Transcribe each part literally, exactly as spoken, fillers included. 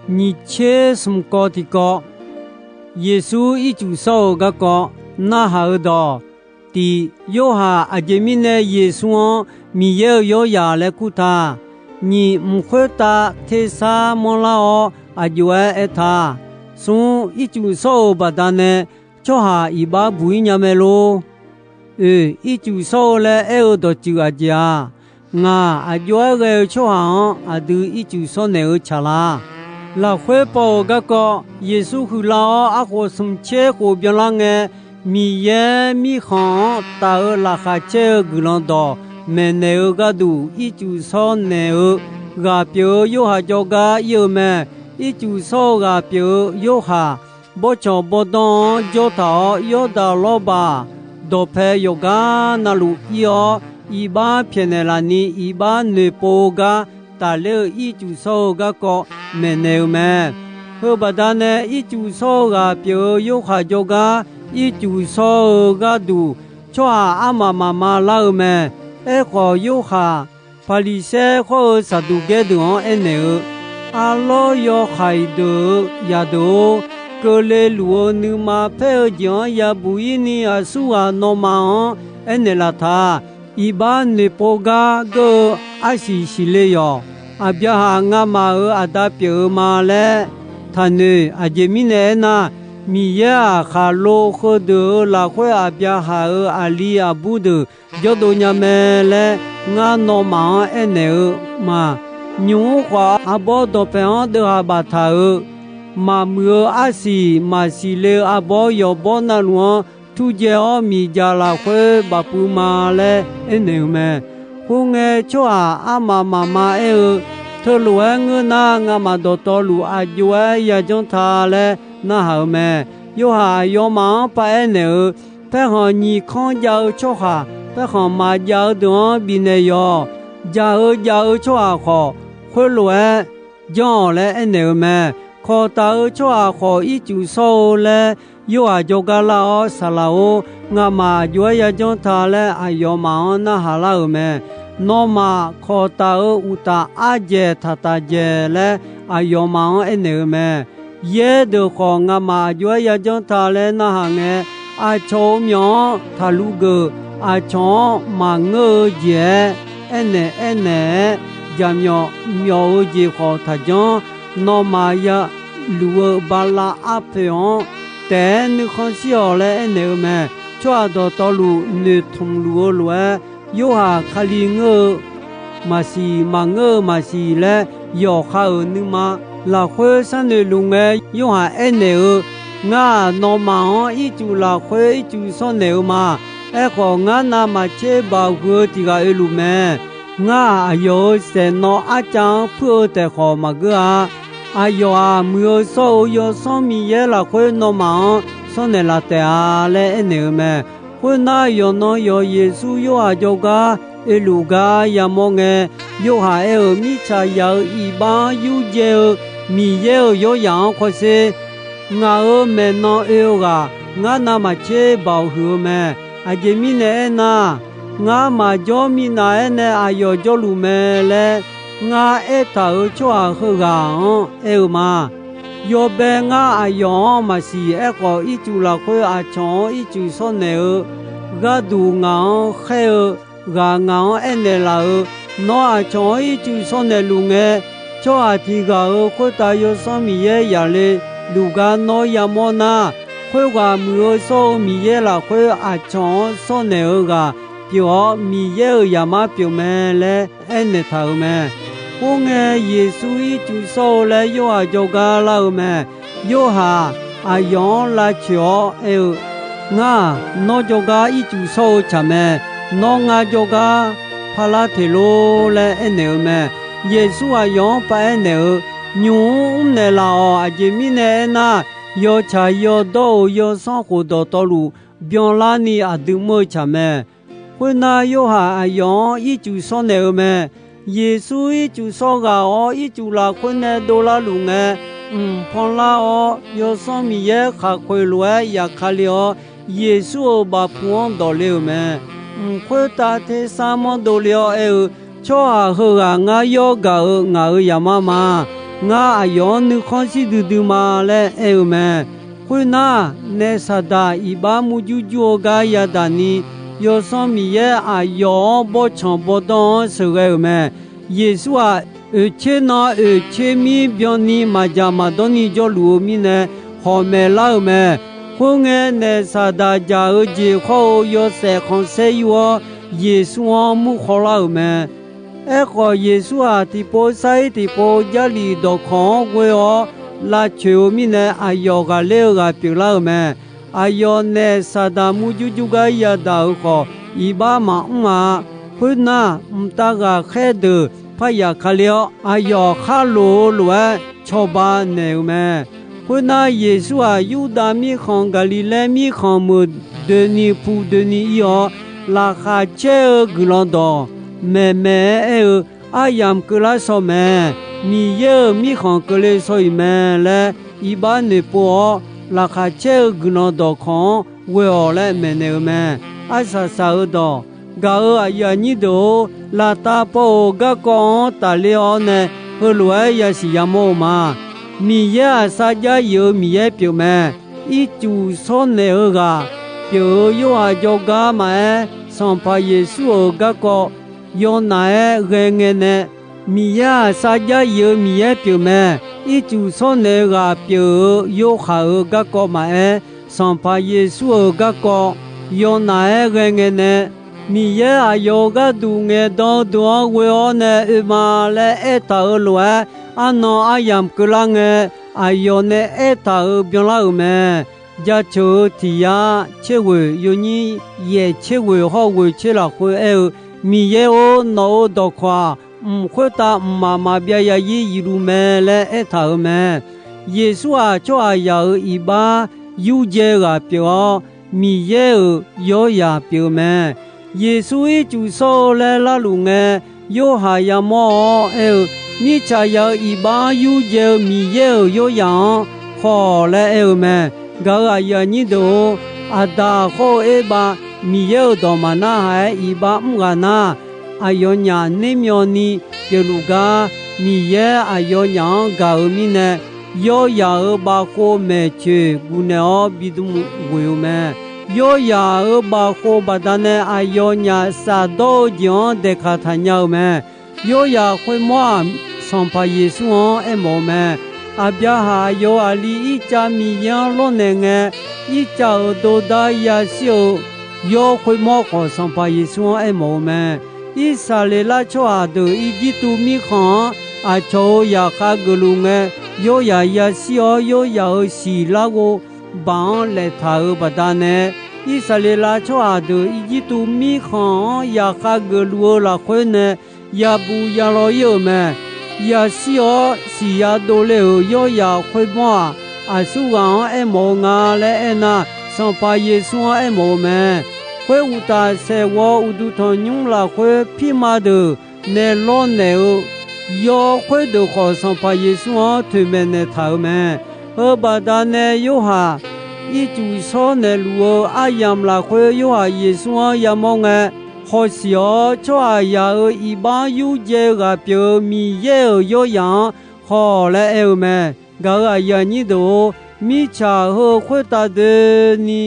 Nyiq tser smq kawv tiqkawv. Yeqsur ircuf shawr-eu garkawv narhaq-eu dawq. Tiq, Yorhaq aqjeq mirnae Yeqsur-anr Miqyaer-euq Yawryaq laer kur ta. Nyiq, mq khoertav tersar manrlar-awr aq jov-aer aertaq. Smr, ircuf shawr-euq baqdanae tsawrhaq iq bar buq-ir nya mae lor. Oeq, ircuf shawr-eu laer aer-eu dawqtsuif aqjeq-aq, ngaq aq jov-aer ghae-eu tsawrhaq-anr aqdui ircuf shawr naeq-eu tsaq la. Lafkhoer paw-euq garkawv Yeqsur huiqlar-awr arkhof smq tser khof byanlar ngae, Miqyaer Mirkhanq-anr taf-eu laqkhaq caer-eu guiqlanq dawq maeqnaeq-eu gharduq ircuf shawr naeq-eu ghaq pyeuf-eu Yorhaq jawrgar ir-eu mae. Ircuf shawr-eu ghaq pyeuf-eu Yorhaq, bawrtsanq bawrdanr-anr jawr taq-awr, Yawrdaq lawrbaq dawqpae yawqgar navluf ir-awr, iq bar pyaeqnaeq laf ni iq bar noeqpov-eu gar tafler-eu ircuf shawr-eu garkawv maeqnaeq-eu mae. Heubaqda nae ircuf shawr-eu ghaq pyeuf-eu Yorhaq jawrgar ircuf shawr-eu gharduq tsawrhaq armaf mafma lar-eu mae. Aerkhawf, Yorhaq Paqliqsaer hawr-eu Saqduqgaer deuq-anr aernaeq-eu, Arlawr yawhaiq deuq-euq zaqdeuq-or, keuvle luf-eu nuima paer-eu jeq-anr yabuq-ir ni aqsurghaq nawmaf-anr aernaeq laf taq. Iq bar noeqpov gar geur-eu arsiq siqle yawq, Aqbyaqhaq ngamaf-euq aqda pyeuf-eu ma laer taqnoeq. Aqjeq mirnae aernar, Miqyaer-aq, khaqlo heudeuq-euq lafkhoer Aqbyaqhaq-euq aqli aqbur deuq jawrdov nya mae laer ngar nawmaf-anr aernaeq-eu ma. Nymq-mr khawf, arbawr dawqpaeq-anr deuvhaq baftaq-euq maqmuiq-eu arsiq maqsiq le-eu arbawr yawqbawr navluf-anr turdzae-awr miqdzaq lafkhoer bafpuiv ma laer aernaeq-eu mae. Khoerngae, tsawrhaq armaf mafma aer-eu, Teulof-aer ngeur nar, ngamaf dawqtawvluf aq jov-aer yajanr ta laer narhaq-eu mae. Yorhaq aqyawfmaf-anr paraer naeq-eu, Paerkhanq nyiq kanr jav-eu tsawrhaq paerkhanq maqjav-eu deuq-anr bifnaeq yawq. Dzaq-eu jav-eu tsawrhaq khawf, khoerlof-aer janr-awq laer aernaeq-eu mae. Kawqtaf-eu tsawrhaq khawf ircuf shawr-eu laer Yorhaq jawrgar lar-awr, Saqlaq-or, ngamaf aq jov-aer yajanr ta laer aqyawfmaf-anr narhaq lar-euq mae. Nawmaf kawqtaf-eu uqtaf ardzaeq taqtaf dzaeq laer aqyawfmaf-anr aernaeq-eu mae. Yaer deuq khawf, ngamaf aq jov-aer yajanr ta laer narhaq ngae, aqcawq-euq myawq-anr taqluv geuf, aqcawq-anr maqngeur-eu jeq-aer, aernaeq aernaeq-aer jaqmyawf myawf-eu jeq khawf taqjanr. Nawmaf ya luf-eu bala arpoeq-anr taef-aer nuikhanr shir-awq laer aernaeq-eu mae. Tsawrhaq dawqtawvluf noeqtmq luf-eu lof-aer, Yorhaq Kali ngeur-eu maqsiq, maqngeur-eu maqsiq laer yawqha-euq nuima lafkhoer sharnoeq luf ngae, Yorhaq aernaeq-eu, Ngar-aq, nawmaf-anr ircuf lafkhoer ircuf shawr naeq-eu ma. Aerkhawf, ngar navmaqtser baoq huiq-eu tiq ghaq oeluf mae. Ngar-aq, aqyawf-euq saeqnawv arcav-anr puir-eu taef khawf maqgeur-a. Aqyawf-aq, muiq-eu shawr-eu Yawsanr Miqyaer lafkhoer nawmaf-anr shawr naeqlaf taef-a laer aernaeq-eu mae. Khoernar, yawqnan yawq Yeqsur Yorhaq jawrgar oeluf gar yamawr ngae, Yorhaq aer-euq, Mirtsaq zaq-euq iqbax-anr yurdzae-eu Miqyaer-euq Yawryaq-anr khawrsher. Ngaq-euq maeqnan oe-eu ghaq ngar navmaqtser baoq huiq-eu mae. Aqjeq mirnae aernar, ngar maqjawr minav-aer nae aqyawf jawrluf mae laer ngar aertaq-euq tsawrhaq heughaq-anr aer-eu ma. Yawbae ngar aqyawf-anr maqsiq. Aerkhawf, ircuf lafkhoer aqcawq-anr ircuf shawr naeq-eu gharduq ngaq-anr khaer-eu ghaq ngaq-anr aernaeq laf-euq, Nawr aqcawq-anr ircuf shawr naeqluf ngae, tsawrhaq tiq ghaq-euq khoertav Yawsanr Miqyaer yaqle luf gar nawr yamawr nar, khoerghaq muiq-eu shawr-eu Miqyaer lafkhoer aqcawq-anr shawr naeq-eu ghaq pyeuf-awr, Miqyaer-euq zaqmar pyeuf mae laer aernaeq taq-euq mae. Khoerngae, Yeqsur ircuf shawr-eu laer Yorhaq jawrgar lar-eu mae. Yorhaq aqyawf-anr lavcoeq-awr aer-eu, Ngar-aq, nawr jawrgar ircuf shawr-eu tsaq mae. Nawr ngar jawrgar parlar teq lor laer aernaeq-eu mae. Yeqsur aqyawf-anr paraer naeq-eu, Nymq-mr mrnaeq laf-awq. Aqjeq mirnae aernar, yawtsaq yawdawr-euq yawsanr khof dawqtawvluf byanlarni aqdui mr-eu tsaq mae. Khoernar, Yorhaq aqyawf-anr ircuf shawr naeq-eu mae. Yeqsur ircuf shawr ghaq-awr, ircuf lafkhoer nae dovlar luf ngae, mq panlar-awr, Yawsanr Miqyaer khaqkhoeq lof-aer yaf ka le-awr, Yeqsur-euq bafpuq-anr dawq le-euq mae. Mq khoertav tersar manr dovle-awr aer-eu, Tsawrhaq heughaq ngar yawr gaq-euq ngaq-euq zaqmar ma. Ngar aqyawf-anr nuikhanr shir duidui ma laer aer-eu mae. Khoernar, naef Saqdaq iqbax murjur jur-eu gar yadaq ni, Yawsanr Miqyaer aqyawf-anr bawrtsanq bawrdanr-anr sheuqghae-euq mae. Yeqsur-aq, oeqtser nan oeqtser mir byanni maqdzaq maqdawr ni jawrluf-eu mirnae, hawq maeqlar-euq mae. Khoerngae, naef Saqdaq dzaq-eu jeq khawr-eu yawshaef khanqsaer yur-awr, Yeqsur-anr mur khawlar-euq mae. Aerkhawf, Yeqsur-aq, tiqpov sar-ir tiqpov Jarlif dawqkawq-anr ghoe-awr lavcoeq-eu mirnae, aqyawf ghaqler-eu ghaq pyeuflar-euq mae. Aqyawf naef Saqdaq murjur jur gar yadaq-euq khawf, iqbax maqmr-a. Khoernar, mqtav ghaqkhaer deuq parya ka le-awr, aqyawf khar loq-eu lof-aer cawba naeq-euq mae. Khoernar, Yeqsur-aq, Yurdav mirkhanq Gaqliqlaer mirkhanq meuq doeni pu doeni ir-awr, laqkhaq caer-eu guiqlanq dawq maeqmaeq-aer aer-eu, Aryamq keuvlar shaw mae. Miqyaer-euq mirkhanq keuvle shaw-iq mae laer iqbax noeqpov-awr, laqkhaq caer-eu guiqlanq dawqkawq-anr ghoe-awq laer maeqnaeq-eu mae. Arsaq saq-eu dawq, gaq-euq aqyuif aqnyir deuq-or, laftav paw-euq garkawv-anr tafler-awr nae, heulof-aer yasiq yamawr-eu ma. Miqyaer-aq, sarjax yif-eu Miqyaer pyeuf mae. Ircuf shawrnaeq-eu ghaq pyeuf-eu Yorhaq jawrgar maqaer, Sanqpaq Yeqsur-euq garkawv yawnaf-aer ghae ngae nae, Miqyaer-aq, sarjax yif-eu Miqyaer pyeuf mae. Ircuf shawrnaeq-eu ghaq pyeuf-eu Yorhaq-euq garkawv maqaer, Sanqpaq Yeqsur-euq garkawv yawnaf-aer ghae ngae nae, Miqyaer aqyawf-euq gharduq ngaeqdan-eu deuq-anr ghoe-awr nae oe ma laer aertaq-euq lof-aer, arnan aryamq keuvlar ngae, aqyawf nae aertaq-euq byanlar-euq mae. Jaceuq-eu tiq yar tser ghoeq yawnyir yaeq tser ghoeq hawr ghoeq tser lafkhoer aer-eu, Miqyaer-or, nawq-euq dawqkawq-aq, mq khoertav mqmaq maqbyav yarzir yifluf mae laer aertaq-euq mae. Yeqsur-aq, tsawrhaqzaq-euq iqbax yurdzae ghaq pyeuf-awr, Miqyaer-euq yawryaq pyeuf-eu mae. Yeqsur ircuf shawr-eu laer larluf ngae, Yorhaq yamawr-awr aer-eu, Mirtsaq zaq-euq iqbax-anr yurdzae-eu Miqyaer-euq yawryaq-anr haw-awq laer aer-eu mae. Gaq-euq aqyuif aqnyir deuq-or, Aqdaq khawr-eu Erbav Miqyaer-euq dawq maqnarhaq-aer iqbax mr ghaq nar, aqyawfnyaf nermyawvni pyeufluf gar Miqyaer aqyawfnyaf-anr gaq-euq mirnae, yawryaq-euq bavkhov maeqtsoeq guvnaeq-awr bidm ghoeq-eu mae. Yawryaq-euq bavkhov baqdanae aqyawfnyaf shafdawr-eu jeq-anr daeqkaq taqnya-eu mae. Yawryaq khoermawr-aq, Sanqpaq Yeqsur-anr aermawf-eu mae. Aqbyaqhaq aqyawf-euq aqli Irtsav Miqyaer-anr lawrnaeq ngae, Irtsav-euq dordar yashir-eu yawr khoermawr khawf, Sanqpaq Yeqsur-anr aermawf-eu mae. Irsaqleqlav tsawrhaq deuq Irjirtuv mirkhanq-anr aqcawq-euq zaqkhav geufluf ngae, yawryaq yashir-awr yawryaq-euq siqlar ghov baq-anr laeqtaq-euq baqdanae, Irsaqleqlav tsawrhaq deuq Irjirtuv mirkhanq-anr zaqkhav geufluf-eu lafkhoer nae yabuq yalaw ir-euq mae. Yashir-awr siqya dovle-euq yawryaq khoermawr-aq, aqsurghaq-anr aermawf-eu nga laer aernar, Sanqpaq Yeqsur-anr aermawf-eu mae. Khoeruqtaf, saeqghawv uqduq tanqnymr lafkhoer pirma deuq nae lawrnaeq-eu yawr khoerdeuq khawf, Sanqpaq Yeqsur-anr toeqmaeq naeqtaq-euq mae. Heu baqdanae Yorhaq ircuf shawr naeqluf-eu aryamq lafkhoer Yorhaq Yeqsur-anr yamawr ngae, hawsiq-awr tsawrhaqzaq-euq iqbax-anr yurdzae-eu ghaq pyeuf-eu Miqyaer-euq yawryaq-anr haw-awq laer aer-eu mae. Gaq-euq aqyuif aqnyir deuq-or, mirtsaq heu khoertav doeni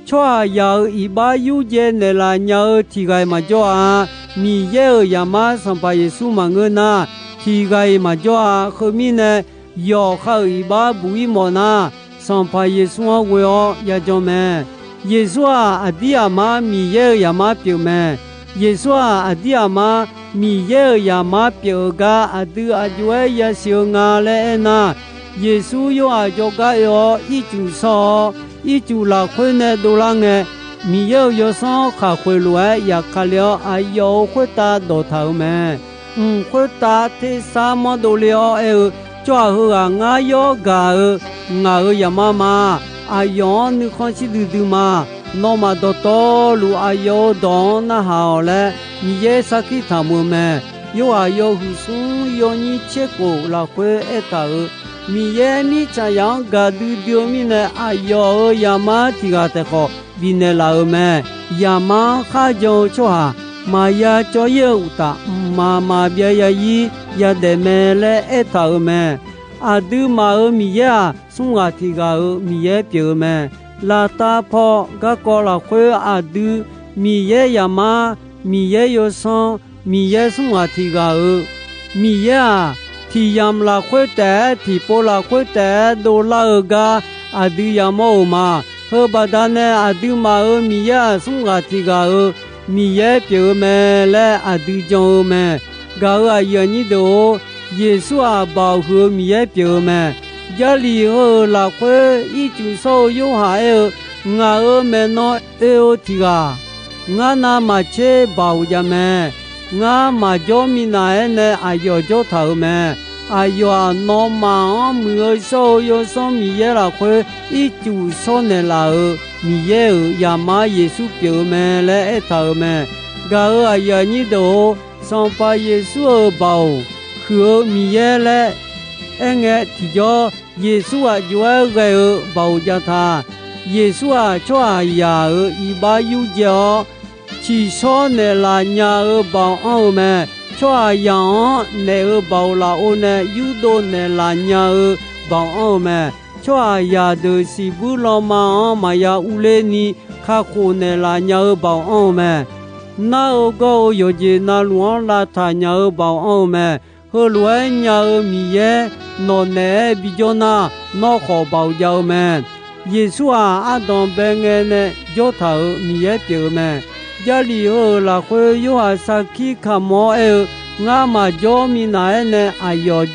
tsawrhaqzaq-euq iqbax yurdzae naeqlaf nya-eu tiq ghaq-iq maqjawr-a. Miqyaer-euq Zaqmar Sanqpaq Yeqsur maqngeur nar, tiq ghaq-iq maqjawr-a. Heu mirnae, yawqha-euq iqbax buq-ir mawf nar, Sanqpaq Yeqsur-anr ghoe-awr yajan mae. Yeqsur-aq, aqdir aqmar Miqyaer-euq Zaqmar pyeuf mae. Yeqsur-aq, aqdir aqmar Miqyaer-euq Zaqmar pyeuf-eu gar aqdui aq jov-aer yasiq-eu nga laer aernar, Yeqsur Yorhaq jawrgar oe-awr ircuf shawr-awr, ircuf lafkhoer nae dovlar ngae, Miqyaer-euq Yawsanr khaqkhoeq lof-aer yaqkale-awr, aqyawf-euq khoertav dawqtaq-euq mae. Mq khoertav tersar manr dovle-awr aer-eu, Tsawrhaq heughaq ngar yawr gaq-eu ngaq-euq Zaqmar ma. Aqyawf-anr nuikhanr shir duidui ma. Nawmaf dawqtawvluf aqyawf-euq dawq-anr narhaq-awq laer, Miqyaer sarkir taqmuiq-eu mae. Yorhaq yawhuiq smr yawnyir tser khof lafkhoer aertaq-euq, Miqyaer mirtsaqzaq-anr gaqdui dui-eu mirnae, aqyawf-euq Zaqmar tiq ghaq taef khawf bifnaeq laf-euq mae. Zaqmar-anr kharjan-eu tsawrhaq maqya cawv-ir-eu uqtaf, mqmaq maqbyav ya-ir yadaef mae laer aertaq-euq mae. Aqduimaf-euq Miqyaer-aq, smr ghaq tiq ghaq-euq Miqyaer pyeuf-eu mae. Laftav paw garkawv lafkhoer aqdui Miqyaer yaqmar, Miqyaer yawsanr, Miqyaer smr ghaq tiq ghaq-euq Miqyaer-aq, tiq yamq lafkhoer taef-aer tiqpov lafkhoer taef-aer dovlar-eu gar aqdui yamawr-euq ma. Heubaqda nae aqduimaf-euq Miqyaer-aq, smr ghaq tiq ghaq-euq Miqyaer pyeuf-eu mae laer aqdui jan-eu mae. Gaq-euq aqyuif aqnyir deuq-or, Yeqsur-aq, baoq huiq-eu Miqyaer pyeuf-eu mae. Jarlif heu-euq lafkhoer ircuf shawr-eu Yorhaq aer-eu, Ngaq-euq maeqnan oe-eu tiq ghaq, ngar navmaqtser baoq jav mae. Ngar maqjawr minav-aer nae aqyawf jawr taq-euq mae. Aqyawf-aq, nawmaf-anr muiq-eu shawr-eu Yawsanr Miqyaer lafkhoer ircuf shawr naeqlaf-euq Miqyaer-euq yaqmar Yeqsur pyeuf-eu mae laer aertaq-euq mae. Gaq-euq aqyuif aqnyir deuq-or, Sanqpaq Yeqsur-euq baoq huiq-eu Miqyaer laer aerngae tiqjawr, Yeqsur ghaq jov-aer ghae-eu baoq jav ta. Yeqsur-aq, tsawrhaqzaq-euq iqbax yurdzae-awr, ciqshawr naeqlaf nya-eu baoq anr-eu mae. Tsawrhaqzaq-anr naef-euq baoq lafov nae yurdov naeqlaf nya-eu baoq anr-eu mae. Tsawrhaqzaq deuq siqbuir lanma-anr maqya urler ni kakhof naeqlaf nya-eu baoq anr-eu mae. Nar-eu gawr-eu yawqjeq navluf-anr lavtaq nya-eu baoq anr-eu mae. Heulof-aer nya-eu Miqyaer nawq naeq-aer bijawr nar, nawr khawf baoq jav-eu mae. Yeqsur-aq, ardanq bae ngae nae jawr taq-euq Miqyaer pyeuf-eu mae. Jarlif heu-euq lafkhoer Yorhaq sarkir kamq-awr aer-eu, Ngar maqjawr minav-aer nae aqyawf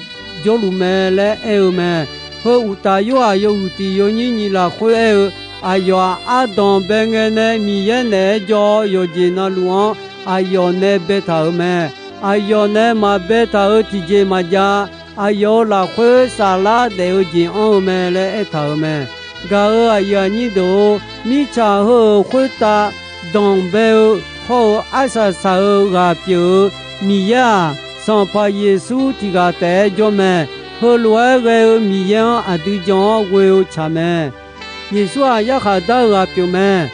jawrluf mae laer aer-eu mae. Heu uqtaf, Yorhaq yawhuiq tiq yawnyir nyiq lafkhoer aer-eu, Aqyawf-aq, ardanq bae ngae nae Miqyaer naeq-aer jawr-awr, yawqjeq navluf-anr aqyawf nae baetaq-euq mae. Aqyawf nae maqbaetaq-euq tiqjeq maqjav. Aqyawf-euq lafkhoer saflar daef-eu jeq anr-eu mae laer aertaq-euq mae. Gaq-euq aqyuif aqnyir deuq-or, mirtsaq heu-euq khoertav danqbae-eu hawr-eu arsaq saq-eu ghaq pyeuf-eu Miqyaer-aq, Sanqpaq Yeqsur tiq ghaq taef-aer jawr mae. Heulof-aer ghae-eu Miqyaer-anr aqdui jan-awr ghoe-eu tsaq mae. Yeqsur-aq, yarkhaq dar-eu ghaq pyeuf mae.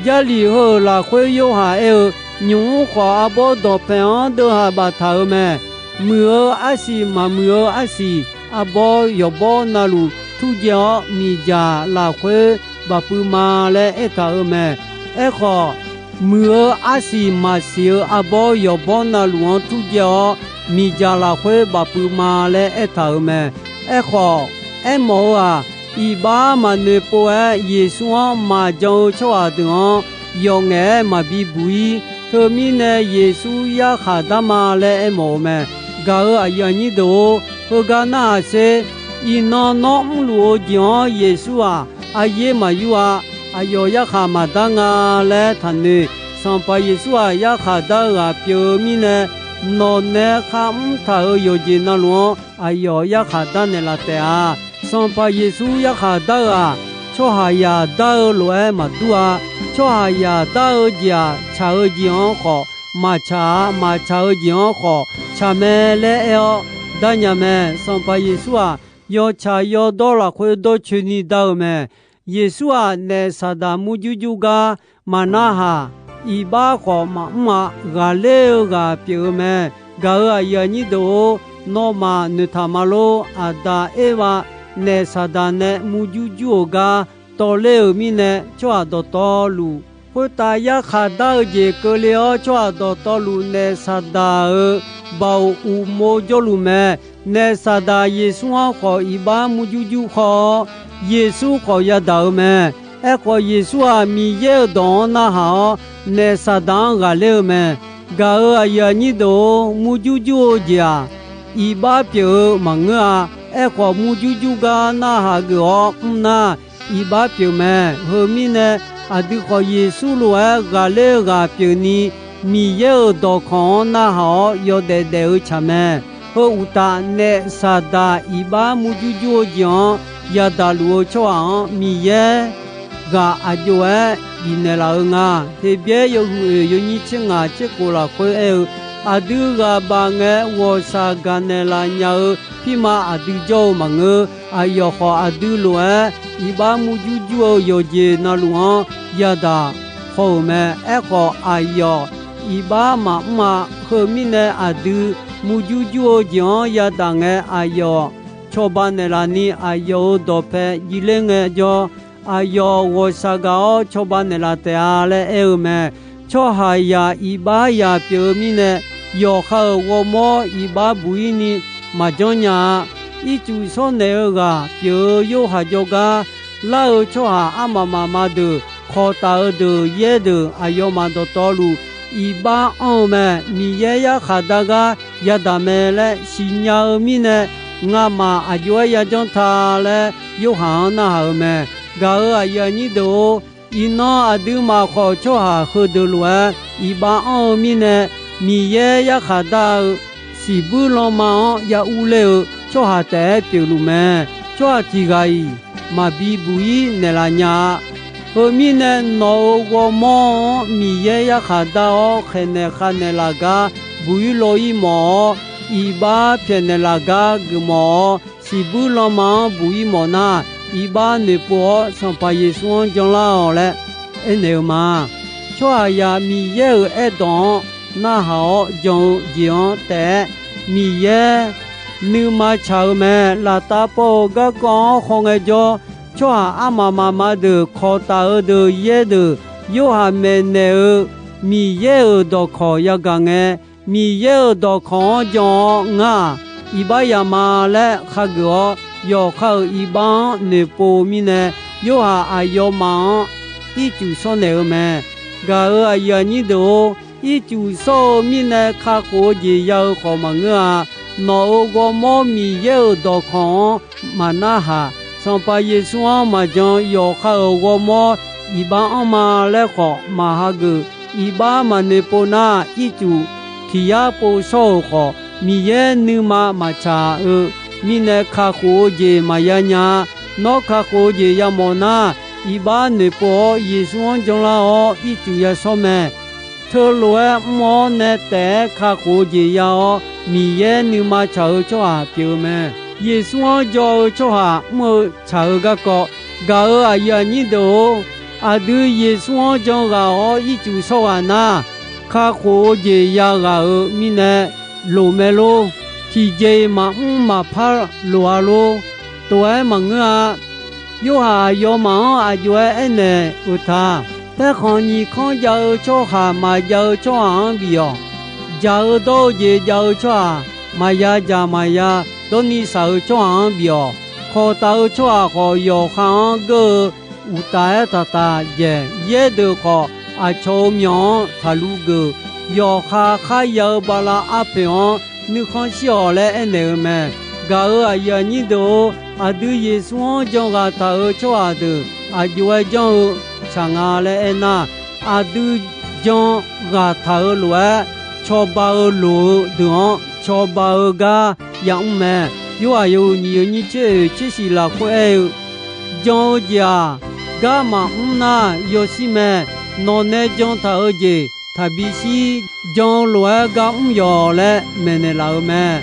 Jarlif heu-euq lafkhoer Yorhaq aer-eu, Nymq-mr khawf arbawr dawqpaeq-anr deuv haq baftaq-euq mae. Muiq-eu arsiq maqmuiq-eu arsiq arbawr yawqbawr navluf turdzae-awr, miqdzaq lafkhoer bafpuiv ma laer aertaq-euq mae. Aerkhawf, muiq-eu arsiq maqsiq-eu arbawr yawqbawr navluf-anr turdzae-awr, miqdzaq lafkhoer bafpuiv ma laer aertaq-euq mae. Aerkhawf, aermawf-eu-aq, iqbax maqnoeq pov-aer Yeqsur-anr maqjan-eu tsawrhaq deuq-anr yawf ngaef-aer maqbi buq-ir. Teumirnae Yeqsur yarkhaq dar ma laer aermawf-eu mae. Gaq-euq aqyuif aqnyir deuq-or, heugar narhaq sher. Iqnan nawr mrluf-eu jeq-anr Yeqsur-aq, aryaer maqyur-a. Aqyawf yarkhaq maqdar nga laer taqnoeq. Sanqpaq Yeqsur-aq, yarkhaq dar-eu ghaq pyeuf-eu mirnae, nawq nae kharmr taq-euq yawqjeq navluf-anr aqyawf yarkhaq darnaeq laf taef-a. Sanqpaq Yeqsur yarkhaq dar-eu-aq, tsawrhaqzaq dar-eu lof-aer maqdur-a. Tsawrhaqzaq dar-eu jeq-aq, tsaq-eu jeq-anr khawf maqtsaq-a. Maqtsaq-eu jeq-anr khawf tsaq mae laer aer-awr darnya mae. Sanqpaq Yeqsur-aq, yawtsaq yawdawr lafkhoer dawrcoeni dar-eu mae. Yeqsur-aq, naef Saqdaq murjur jur gar maqnarhaq, iqbax khawf maqmr-a. Ghaqler-eu ghaq pyeuf-eu mae. Gaq-euq aqyuif aqnyir deuq-or, nawmaf noeqtaq ma lor. Aqda Ervav naef Saqdaq nae murjur jur-euq gar tawvler-euq mirnae, tsawrhaq dawqtawvluf khoertav yarkhaq dar-eu jeq keuvle-awr, tsawrhaq dawqtawvluf naef Saqdaq-euq baoq uqmov jawrluf mae. Naef Saqdaq Yeqsur-anr khawf iqbax murjur jur khawr-awr, Yeqsur khawf yadaq-eu mae. Aerkhawf, Yeqsur-aq, Miqyaer-euq dawq-anr narhaq-awr, naef Saqdaq-anr ghaqler-eu mae. Gaq-euq aqyuif aqnyir deuq-or, murjur jur-eu jeq-aq, iqbax pyeuf-eu maqngeur-a. Aerkhawf, murjur jur gar narhaq geuf-awr mr nar, iqbax pyeuf mae. Heu mirnae, aqdui khawf Yeqsur lof-aer ghaqler-eu ghaq pyeufni, Miqyaer-euq dawqkawq-anr narhaq-awr yawdaef daef-eu tsaq mae. Heu uqtaf, naef Saqdaq iqbax murjur jur-eu jeq-anr yadaq luf-eu tsawrhaq-anr, Miqyaer ghaq aq jov-aer bifnaeq laf-eu nga. Heqbyaer yawhuiq oeq yawnyir tser ngaq tser khof lafkhoer aer-eu, aqdui ghaq baf ngae ghawqshaq gaqnaeq laf nya-eu pirma aqdui jawr-eu maqngeur. Aqyawf khawf, aqdui lof-aer iqbax murjur jur-eu yawqjeq navluf-anr yadaq haw-euq mae. Aerkhawf, aqyawf iqbax maqmr-a. Heu mirnae aqdui murjur jur-eu jeq-anr yadaq ngae, aqyawf cawba naeqlaf ni aqyawf-euq dawqpae jiv ler ngaejawr, aqyawf ghawqshaq gaq-awr cawba naeqlaf taef-a laer aer-eu mae. Tsawrhaqzaq iqbaxzaq pyeuf-eu mirnae, yawqha-euq ghawrmawr iqbax buq-ir ni maqjanr nya-a. Ircuf shawrnaeq-eu ghaq pyeuf-eu Yorhaq jawrgar, lar-eu tsawrhaq armaf mafma deuq, kawq taf-eu deuq, yaer deuq, aqyawfmaf dawqtawvluf iqbax anr-eu mae. Miqyaer yarkhaq dar gar yadaq mae laer siqnya-eu mirnae, ngamaf aqjox-aer yajanr ta laer Yorhaq-anr narhaq-euq mae. Gaq-euq aqyuif aqnyir deuq-or, iqnan aqduimaf khawf tsawrhaq heudeuq lof-aer iqbax anr-eu mirnae, Miqyaer yarkhaq dar-eu siqbuir lanma-anr ya urler-eu tsawrhaq taef-aer pyeufluf mae. Tsawrhaq tiq ghaq-iq maqbi buq-ir naeqlaf nya-a. Heu mirnae nawq-euq ghawrmawr-anr Miqyaer yarkhaq dar-awr khaeqnaeq khavnaeq laf gar buq-ir lov-ir mawf-awr, iqbax pyaeqnaeq laf gar geufmawf-awr, siqbuir lanma-anr buq-ir mawf nar, iqbax noeqpov-awr Sanqpaq Yeqsur-anr janlar-awq laer aernaeq-eu ma. Tsawrhaqzaq Miqyaer-euq aerdawq-anr narhaq-awr jan-eu jeq-anr taef-aer, Miqyaer nuima tsaq-eu mae. Laftav paw-eu garkawv-anr khawngae jawr, tsawrhaq armaf mafma deuq, kawq taf-eu deuq, yaer deuq, Yorhaq maeqnaeq-eu Miqyaer-euq dawqkawq yagaq ngae, Miqyaer-euq dawqkawq-anr jan-awr ngar-aq, iqbax yama laer khageuf-awr, yawqha-euq iqbax-anr noeqpov-eu mirnae, Yorhaq aqyawfmaf-anr ircuf shawrnaeq-eu mae. Gaq-euq aqyuif aqnyir deuq-or, ircuf shawr-eu mirnae kakhof-eu jeq ya-eu khawf maqngeur-a. Nawq-euq ghawrmawr Miqyaer-euq dawqkawq-anr maqnarhaq, Sanqpaq Yeqsur-anr maqjan, yawqha-euq ghawrmawr iqbax anrma laer khawf maqhageuf. Iqbax maqnoeqpov nar, ircuf tiq yar pov shawr-euq khawf, Miqyaer nuima maqtsaq-eu mirnae kakhof-eu jeq maqya nya-a. Nawr kakhof-eu jeq yamawf nar, iqbax noeqpov-awr Yeqsur-anr janlar-awr ircuf yashawr mae. Teulof-aer mr-awr nae taef-aer kakhof-eu jeq ya-awr, Miqyaer nuima tsaq-eu tsawrhaq pyeuf-eu mae. Yeqsur-anr jan-eu tsawrhaq mr-eu tsaq-eu garkawv. Gaq-euq aqyuif aqnyir deuq-or, aqdui Yeqsur-anr jan ghaq-awr ircuf shawr ghaq nar, kakhof-eu jeq ya ghaq-euq mirnae loq mae lor. Tiqjeq-iq maqmr maqpar loq-a lor. Tof-aer maqngeur-a. Yorhaq aqyawfmaf-anr aqjox-aer aernaeq-euq ta. Paerkhanq nyiq kanr jav-eu tsawrhaq maqjav-eu tsawrhaq-anr bif-awq. Jaq-eu dawr-eu jeq jav-eu tsawrhaq maqya jaq maqya dawrni shaq-eu tsawrhaq-anr bif-awq. Kawq taf-eu tsawrhaq khawf, yawqha-anr geur-eu uqtaf-aer taqtaq jaeq. Yaer deuq khawf, aqcawq-euq myawq-anr taqlu geuf. Yawqha kharya-eu bala arpoeq-anr nuikhanr shir-awq laer aernaeq-eu mae. Gaq-euq aqyuif aqnyir deuq-or, aqdui Yeqsur-anr jan ghaq taq-euq tsawrhaq deuq aqjox-aer janr-eu tsaq nga laer aernar, aqdui jan ghaq taq-euq lof-aer, cawba-eu loq-eu deuq-anr cawba-eu gar yamr mae. Yorhaq yawhuiq nyiq yawnyir tser oeq tser shiq lafkhoer aer-eu, jan-eu jeq-aq, gar maqmr nar yawshir mae. Nawqnae jan taq-eu jeq taqbi shir. Jan-eu lof-aer gar mr yawq laer maeqnaeq laf-eu mae.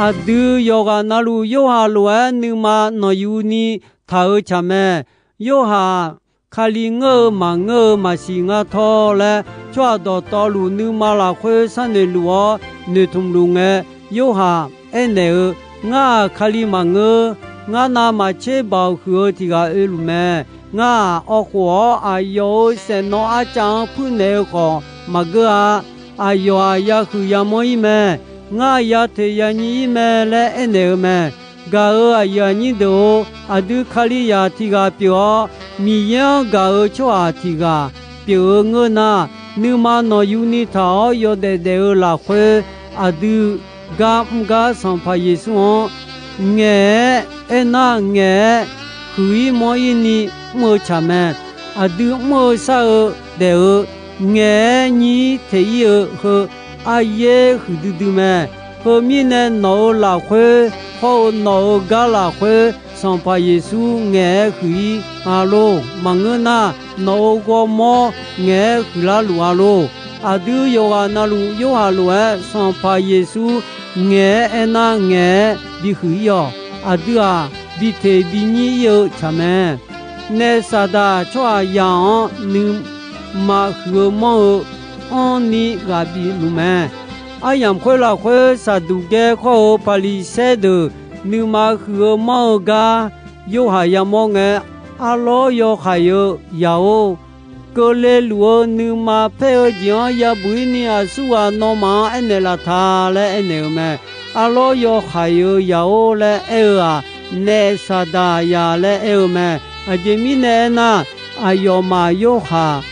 Aqdui yawqghaq na luf Yorhaq lof-aer nuima nanqyuni taq-eu tsaq mae. Yorhaq Kali ngeur-eu maqngeur-eu maqsiq ngar tawr laer, tsawrhaq dawqtawvluf nuima lafkhoer sharnoeq luf-awr noeqtmq luf ngae, Yorhaq aernaeq-eu, Ngar-aq, Kali maqngeur. Ngar navmaqtser baoq huiq-eu tiq ghaq oeluf mae. Ngar-aq, awv khof-awr aqyawf-euq saeqnawv arcav-anr puirnaeq-eu khawf maqgeur-a. Aqyawf-aq, yahuiq yamanr-ir mae. Ngar-aq, yateq yanyi-ir mae laer aernaeq-eu mae. Gaq-euq aqyuif aqnyir deuq-or, aqdui Kalizaq tiq ghaq pyeuf-awr, Miqyaer-anr gaq-euq tsawrhaq tiq ghaq pyeuf-eu ngeur nar, nuima nawqyuni taq-awr yawdaef daef-eu lafkhoer, aqdui gar mr gar Sanqpaq Yeqsur-anr ngaeq-aer aernar, ngaeq-aer huiq-ir manr-ir ni mr-eu tsaq mae. Aqdui mr-eu shar-eu daef-eu ngaeq-aer nyir teq-ir-eu heu aryaer huiqdui dui mae. Heu mirnae nawq-euq lafkhoer hawr-eu nawq-euq gar lafkhoer Sanqpaq Yeqsur ngaeq-aer huiq-ir nga lor. Maqngeur nar, nawq-euq ghawrmawr ngaeq-aer huiqlar luf-a lor. Aqdui yawqghaq na luf Yorhaq lof-aer Sanqpaq Yeqsur ngaeq-aer aernar, ngaeq-aer bihuiq-ir-awq. Aqdui-aq, biteq binyir-ir-eu tsaq mae. Naef Saqdaq tsawrhaqzaq-anr nuima huiq-eu manr-eu anrni ghaq bif luf mae. Aryamq khoer lafkhoer, Saqduqgaer khawr-eu Paqliqsaer deuq nuima huiq-eu manr-eu gar Yorhaq yamawr ngae, Arlawr yawhaiq-eu zaq-or, keuvle luf-eu nuima paer-eu jeq-anr yabuq-ir ni aqsurghaq nawmaf-anr aernaeq laf ta laer aernaeq-euq mae. Arlawr yawhaiq-eu zaq-or laer aer-eu-aq, naef Saqdaq zaq laer aer-eu mae. Aqjeq mirnae aernar, aqyawfmaf Yorhaq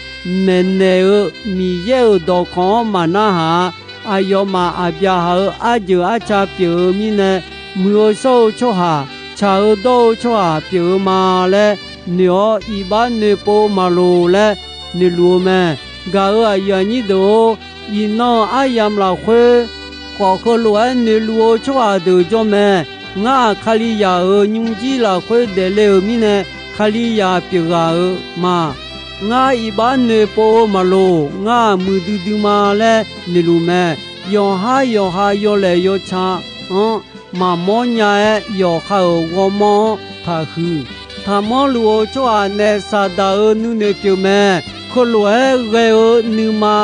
maeqnaeq-eu Miqyaer-euq dawqkawq-anr maqnarhaq-a. Aqyawfmaf Aqbyaqhaq-euq arjeuq arca pyeuf-eu mirnae, muiq-eu shawr-eu tsawrhaq, tsaq-eu dawr-eu tsawrhaq pyeuf-eu ma laer noeq-awr, iq bar noeqpov-eu maqloq laer noeqluf-eu mae. Gaq-euq aqyuif aqnyir deuq-or, iqnan-euq aryamq lafkhoer khawf, heulof-aer noeqluf-eu tsawrhaq deuq jawr mae. Ngar-aq, Kalizaq-euq nymrjir lafkhoer daefle-euq mirnae, Kalizaq pyeufghaq-eu ma. Ngar iq bar noeqpov-eu maqloq. Ngar-aq, muiqdui dui ma laer noeqluf mae. Yawqhar yawqha yawlaeq yawca-anr maqmawr nya-aer, yawqha-euq ghawrmawr-anr taqhuiq. Taqmanr luf-eu tsawrhaq naef Saqdaq-euq nuinoeq pyeuf mae. Heulof-aer ghae-eu nuima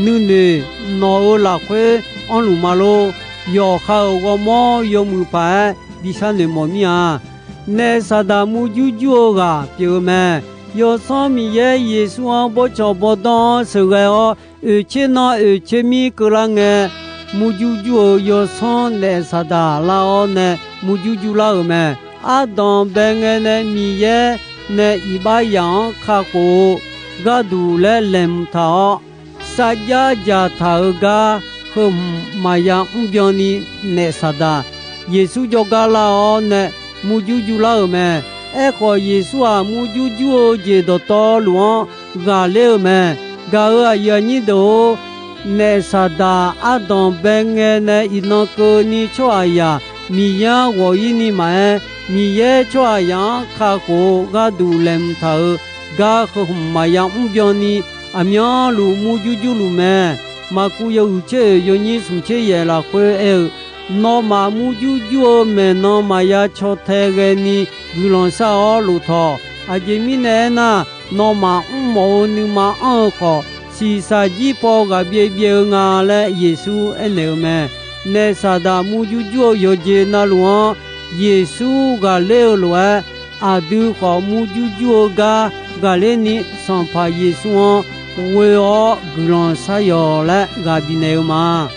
nuinoeq nawq-euq lafkhoer anrluf ma lor. Yawqha-euq ghawrmawr yawmuiq paq-aer bi sharnoeq mawf mir-a. Naef Saqdaq murjur jur-eu ghaq pyeuf-eu mae. Yawsanr Miqyaer Yeqsur-anr bawrcawq bawrdanr-anr sheuqghae-awr, oeqtser nan oeqtser mir keuvlar ngae, murjur jur-eu yawsanr naef Saqdaq lar-awr nae murjur jur lar-euq mae. Ardanq bae ngae nae Miqyaer nae iq bar zaq-anr kakhof-eu gharduq laer laeqhmq taq-awr, sarjax dzaqtaq-euq gar heu hmq maqya mrbyan ni, naef Saqdaq Yeqsur jawrgar lar-awr nae murjur jur lar-euq mae. Aerkhawf, Yeqsur-aq, murjur jur-eu jeq dawqtawvluf-anr ghaqler-eu mae. Gaq-euq aqyuif aqnyir deuq-or, naef Saqdaq ardanq bae ngae nae iqnan keuvni tsawrhaqzaq Miqyaer-anr ghawq-ir ni maqaer, Miqyaer tsawrhaqzaq-anr kakhof-eu gharduq laeqhmq taq-euq gar heu hmq maqya mrbyan ni, aqmyanluf murjur jurluf mae. Maqkuv yawhuiq tser oeq yawnyir smq tser yaef lafkhoer aer-eu, nawmaf murjur jur-eu maeqnan maqya caw tae ghaeni guiqlanq shar-awr lof tawq. Aqjeq mirnae aernar, nawmaf mrmawf-eu nuima anr-eu khawf, shiqshaq jir paw ghaq byaev byaev-eu nga laer Yeqsur aernaeq-eu mae. Naef Saqdaq murjur jur-eu yawqjeq navluf-anr Yeqsur ghaqler-eu lof-aer, aqdui khawf murjur jur-eu gar ghaqler ni Sanqpaq Yeqsur-anr ghoe-awr guiqlanq shar yawq laer ghaq bifnaeq-eu ma.